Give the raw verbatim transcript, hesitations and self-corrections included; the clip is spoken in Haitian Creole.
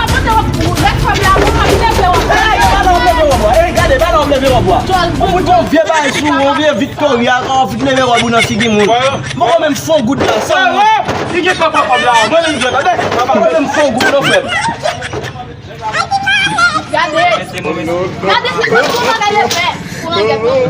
pa pote wòb, rèd kòb la, mwen pa vin leve wòb. Gade, ba la w leve wòb la. Ou fout yon vye bagay sou ou, yon vye Victoria, ou fout leve wòb ou nan figi moun. M poko menm fè yon goud la, san. Li gen pa pran kòb la, mwen menm jwèt, mwen menm fè yon goud non, frè m. Gade. Gade, se pa yon bagay de fè. Pou langèt non.